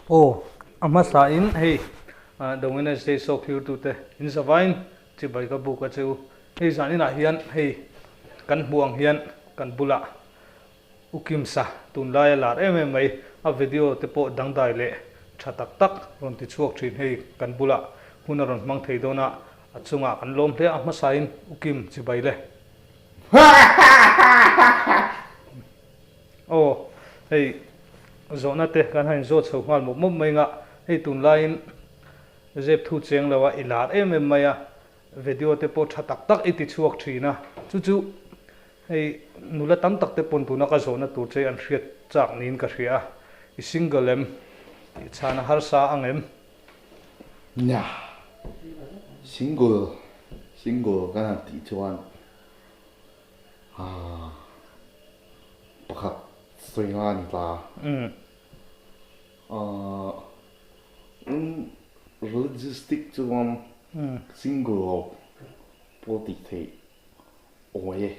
Aw, a hmasa in hei The Wednesday Show thirtute in zavain chibai ka buk a che u. Hei zan inah hian hei kan hmuh ang hian kan bulah U Kimsa tunlai a lar em em mai, a video te pawh dangdai leh tha tak tak rawn ti chhuak thin hei kan bulah hun a rawn hmang thei dawn a, a chungah kan lawm hle a hmasain U Kim chibai le. Aw, hei zawhna te kan han inzawt chho nghal mawp mawp mai nga, hei tunlaiin zep thu cheng lo a i lar em em mai a, video te pawh tha tak tak i ti chhuak thin a, chu chu hei nula tam tak te pawn tuna ka zawhna tur che an hriat chak niin ka hria a, i single em tih chhan a harsa ang em? Nia, single, single kan han tih chuan Haa pakhat sawi nga a ni ta. Aaa logistic chuan single lo pawh tih theih awi e.